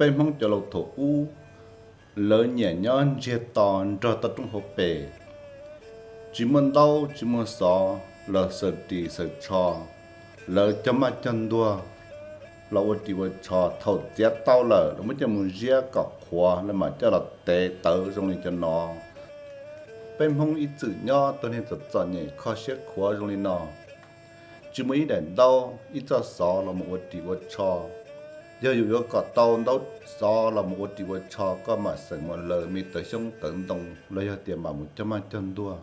Peb Hmoob cov laus thaum ub, lawv nyiam nyob ntsiag to nrog toj roob hauv pes, tsis muaj ntaub tsis muaj xov los xaws ris xaws tsho, lawv cog maj cog ntuag los ua ris ua tsho. Thaum txiav tau lawm, lawv muab coj mus ziab kom qhuav, lawv mam coj los tev tawv zoo li cov no. Peb Hmoob ib txwm nyob tuag niag txom txom nyem kho siab khuav zoo li no, tsis muaj ib daim ntaub ib txoj xov los mus ua ris ua tsho. Yog yus yuav kom tau ntaub xov los mus ua ris ua tsho, koj mam xeem mus lawv me tawv xyoob tawv ntoo los yog tias mam mus cog maj cog ntuag,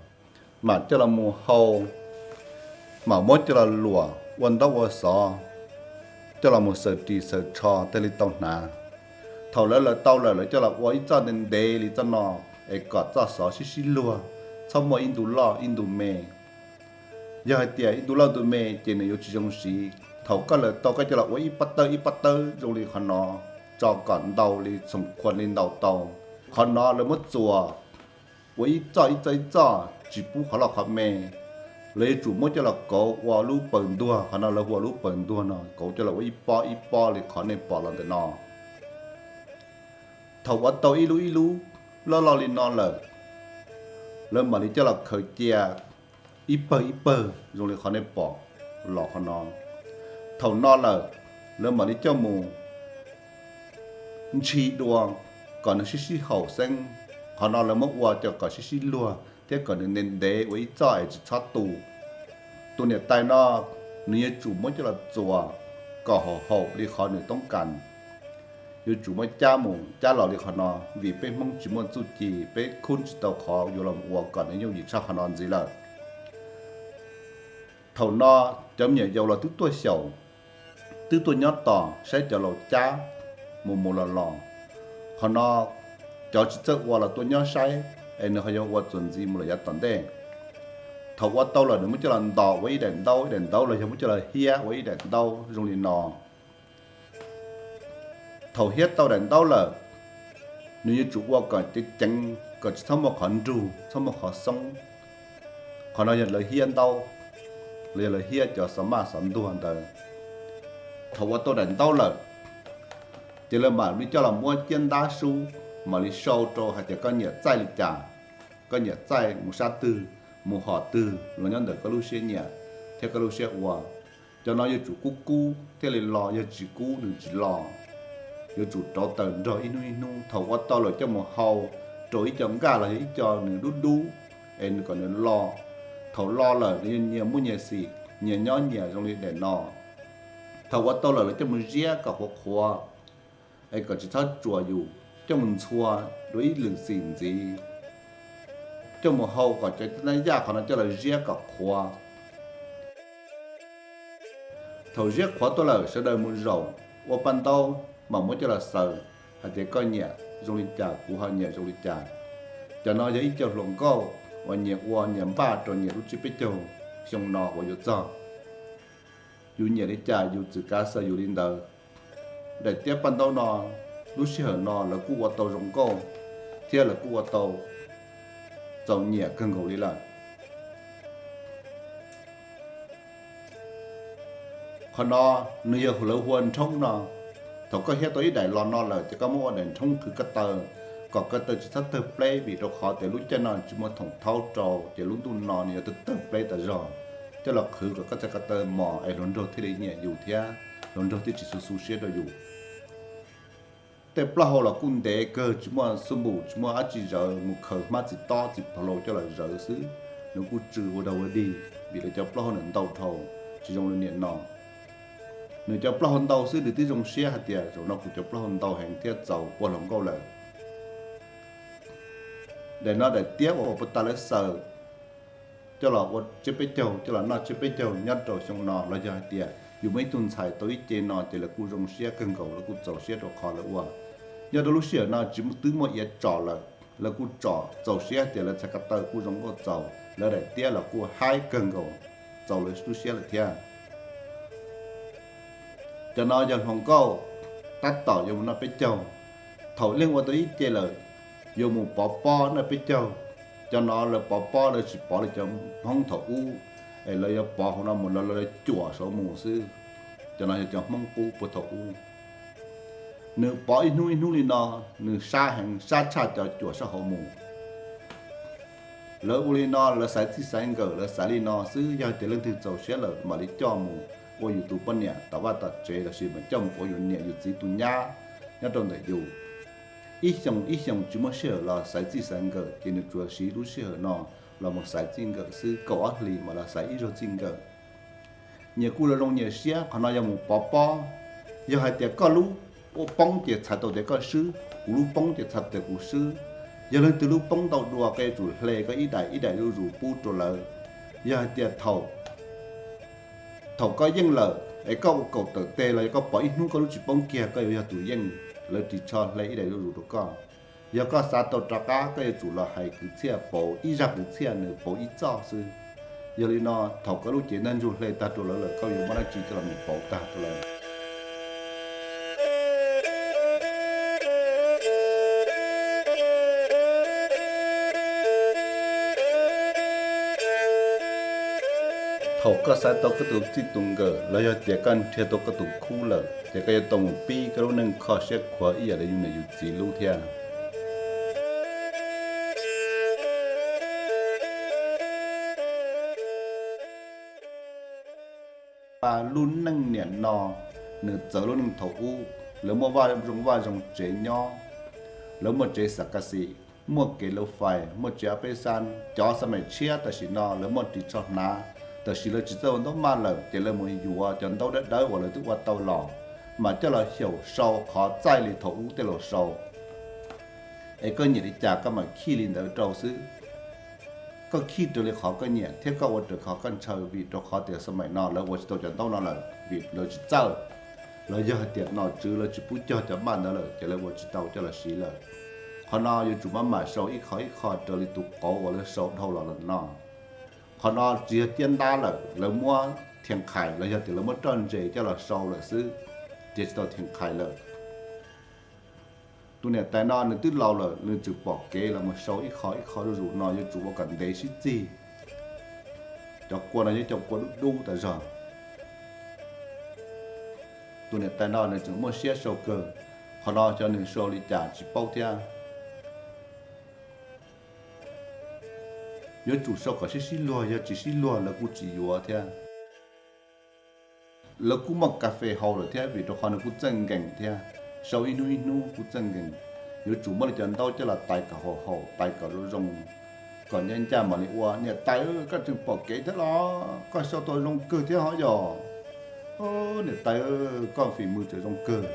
mam coj los mus hau, mam muab coj los luam ua ntaub ua xov, coj los mus xaws ris xaws tsho thiaj li tau hnav. Thaum lawv lawv tau lawm, lawv coj los ua ib txoj ntev ntev li txoj no, es kom txoj xov sib sib luag, txhob muaj ib ntu loj ib ntu me. Yog hais tias ib ntu loj ntu me ces nws yuav tsis zoo siv. Thaum koj lawv tau, koj coj los ua ib pob tawb ib pob tawb zoo li qhov no, tso kom ntau li, xoom khuam li ntau tau. Qhov no lawv muab txuas ua ib txoj ib txoj ib txoj, tsis pub qhov loj qhov me. Lawv yuav tsum muab coj los kauv ua lub pawg ntuag, qhov no lawv hu ua lub pawg ntuag no, kauv coj los ua ib pob ib pob li qhov nej pom los ntawm no. Thaum ua tau ib lub ib lub loj loj li no lawm, lawv mam li coj los khaws cia ib pawg ib pawg zoo li qhov nej pom los qhov no. Thaum no lawm, lawv mam li coj mus ntshis dua kom nws sib sib haum xeeb. Qhov no lawv muab ua coj kom sib sib luag thiab kom nws ntev ntev ua ib txoj es tsis txhob tu. Tus niam tais no nws yuav tsum muab coj los txuas kom haum haum li qhov nws toob kas. Yuav tsum muab cab mus cab los li qhov no, vim peb Hmoob tsis muaj txuj ci, peb khub tsis tau qhov yuav los ua kom nws yooj yim tshaj qhov no ntxiv lawm. Thaum no cov me nyuam yaus los twb tuaj xyaum, twb tuaj nyob tos saib cov laus cab mus mus los los. Qhov no cov tsis txawj ua los tuaj nyob saib, es nws ho yuav ua txuas ntxiv mus lawm yav tom ntej. Thaum ua tau lawm nws muab coj los ntos ua ib daim ntaub ib daim ntaub los yog muab coj los hiab ua ib daim ntaub zoo li no. Thaum hiab tau daim ntaub lawm, nws yuav tsum ua kom ceev ceev kom tsis txhob muaj qhov nrug txhob muaj qhov xoob. Qhov no yog lawv hiab ntaub los yog lawv hiab cov xov maj xov ntuag ntawd. Thaum ua tau daim ntaub lawm, ces lawv mam li coj los muab ciab ntab sub, mam li sau rau hais tias koj nyiam txaij li cas, koj nyiam txaij mus sab twg, mus hom twg los nyob ntawm koj lub siab nyiam thiab koj lub siab ua. Cov no yuav tsum kub kub thiaj li lo, yog tsis kub nws tsis lo. Yuav tsum rauv taws nrog ib hnub ib hnub. Thaum ua tau lawm coj mus hau rau ib co nkaj los yog ib co nws dub dub, es nws kom nws lo. Thaum lo lawm nws yuav nyias muaj nyias xim, nyias nyob nyias zoo li daim no. Thaum ua tau lawm lawv coj mus ziab kom qhuav qhuav, es kom tsis txhob tsuas yus, coj mus ntxhua dua ib lwm xim ntxiv, coj mus hau kom cov nab yaj qhov no coj los ziab kom qhuav. Thaum ziab qhuav tuaj lawm sawv daws mus zaum ua paj ntaub, mam muab coj los xaws hais tias koj nyiam zoo li cas, kuv ho nyiam zoo li cas. Cov no yog ib co hluas nkauj uas nyias ua nyias npaj rau nyias lub tsiab peb caug xyoo no uas yuav txog. Yus nyiam li cas yus txwm kav xaws yus li ntawd. Daim tiab paj ntaub no, lub sij hawm no lawv kuj ua tau zoo nkauj thiab lawv kuj ua tau txaus nyiam kawg nkaus li lawm. Qhov no nws yog lawv hu ua nrhoob no. Thaum koj hiab tau ib daim los no lawm ces koj muab ua daim nrhoob khwv ko taw, kom ko taw tsis txhob tawg pleb, vim rau qhov tias lub caij no tsis muaj thoom thaub rau, ces lub ntuj no nws yuav tawg tawg pleb tas zog. Coj los qhwv kom koj txhais ko taw mos es hluas nraug thiaj li nyiam yus thiab hluas nraug thiaj tsis xu xu siab rau yus. Tej plaub hau los kuj ntev kawg, tsis muaj xub npum tsis muaj dab tsi zawv, mus khaws hmab txiv tob txiv phav lau coj los zawv xwb. Nws kuj tsw ua dog ua dig, vim lawv cov plaub hau ntau dhau, tsis zoo li niaj no. Nws cov plaub hau ntau xwb nws twb zoo siab hais tias zaum no kuv cov plaub hau ntau heev thiab txaus ua hluas nkauj lawm. Daim no daim tiab uas puag ta lawv xaws coj los ua tsiab peb caug, coj los noj tsiab peb caug nyob rau xyoo no, los yog hais tias yus muaj ib tug ntxhais tau ib ce no ces lawv kuj zoo siab kawg nkaus, lawv kuj txaus siab rau qhov lawv ua. Nyob rau lub sij hawm no tsis twb muaj iav tsom lawm, lawv kuj tsom txaus siab tias lawv txhais ko taw kuj zoo nkauj txaus, lawv daim tiab los kuj haib kawg nkaus, txaus lawv lub siab lawm thiab. Cov no yog hluas nkauj tab tom yuav mus noj peb caug. Thaum leej ua tau ib ce lawm, yuav mus pov pob noj peb caug. Cov no lawv pov pob lawv tsis pov li cov Hmoob thaum ub, es lawv yuav pov hauv no mus, lawv cuam saum mus xwb. Cov no yog cov Hmoob qub puag thaum ub. Nws pov ib hnub ib hnub li no, nws sab heev, sab tshaj cov cuam sab hauv mus. Lawv ua li no lawv xaiv txij xaiv nkawm, lawv xaiv li no xwb. Yog hais tias leej twg txaus siab lawm mam li coj mus ua yus tus poj niam tom vaj tom tsev, los sis mam coj mus ua yus niam yus txiv tus nyab nyob rau ntawm yus. Ib xyoos ib xyoos tsis muaj sij hawm los xaiv txij xaiv nkawm, ces nws tsuas siv lub sij hawm no los mus xaiv txij nkawm xwb, kaum ob hlis mam los xaiv ib zaug txij nkawm. Nyias kuj zoo zoo nyias siab, qhov no yog mus pov pob. Yog hais tias koj lub ua poob ces txhais tau tias koj swb, kuv lub poob ces txhais tias kuv swb. Yog leej twg lub poob ntau dua, koj yuav tsum hle koj ib daim ib daim zuj zus pub rau lawv. Yog hais tias thaum thaum koj yeej lawm es koj ua kaum tawm teg los yog koj pov ib hnub koj lub tsis poob kiag, koj yuav yog tus yeej, lawv ris tsho hle ib daim zuj zus rau koj. Yog koj xav tau rov qab, koj yuav tsum los hais kwv txhiaj pauv ib zaj kwv txhiaj, nws pauv ib txoj xwb. Yog li no, thaum koj lub cev ntaj ntsug hle tag rau lawv lawm, koj yuav muaj dab tsi coj los mus pauv tag rau lawv. Thaum koj xaiv tau koj tus txij tus nkawm los yog tias koj nrhiav tau koj tus khub lawm, ces koj yuav tau mus pib koj lub neej kho siab khuav ib yam li yus niam yus txiv lub thiab. Lub neej niam no nws txawv lub neej thaum ub. Lawv muaj vaj zoo vaj zoo tsev nyob, lawv muaj tsev xav kas xim, muaj kev lav fais, muaj tsev a peb xab. Cov xab maim tshiab tam sim no lawv muaj ris tsho hnav, tab sis lawv tsis txawj ua ntaub maj lawm, ces lawv mus yuav cov ntaub dawb dawb uas lawv twb ua tau los, mas coj los xyaum sau qhov txaij li thaum ub tej laus sau. Es koj nyiam li cas koj mam khij li ntawd rau xwb. Koj khij raws li qhov koj nyiam thiab koj ua raws qhov koj ntshaw, vim rau qhov tias xab maim no lawv ua tsis tau cov ntaub no lawm vim lawv tsis txawj, los yog hais tias nom tswv lawv tsis pub cog cov maj ntawd lawm ces lawv ua tsis tau coj los siv lawm. Qhov no yuav tsum maj mam sau ib qho ib qho raws li tus qauv uas lawv sau dhau los lawm no. Qhov no tsis yog ciab ntab lawm, lawv muab thias qhais los yog tias lawv muab roj ntses coj los sau lawm xwb, ces tsis tau thias qhais lawm. Tus niam tais no nws twb laus lawm, nws tseem pom kev los mus sau ib qho ib qho zuj zus no yuav tsum ua kom ntev sib txig. Cov kua no yog cov kua dub dub tas zog. Tus niam tais no nws tseem muaj siab sau kawg, qhov no xyov nws sau li cas tsis paub thiab. Yuav tsum sau kom sib sib luag, yog tsis sib luag lawv kuj tsis yuav thiab. Lawv kuj muaj kas fes haus lawm thiab vim rau qhov nws kuj txawj nkees thiab, sau ib hnub ib hnub kuj txawj nkees. Yuav tsum muab li cov ntaub coj los tais kom haum haum, tais kom zoo zoo, kom ncaj ncaj mam li ua. Niam tais, koj tseem pom kev thiab los? Koj sau tau zoo kawg thiab hov yog. Niam tais, koj fim mws tseem zoo kawg.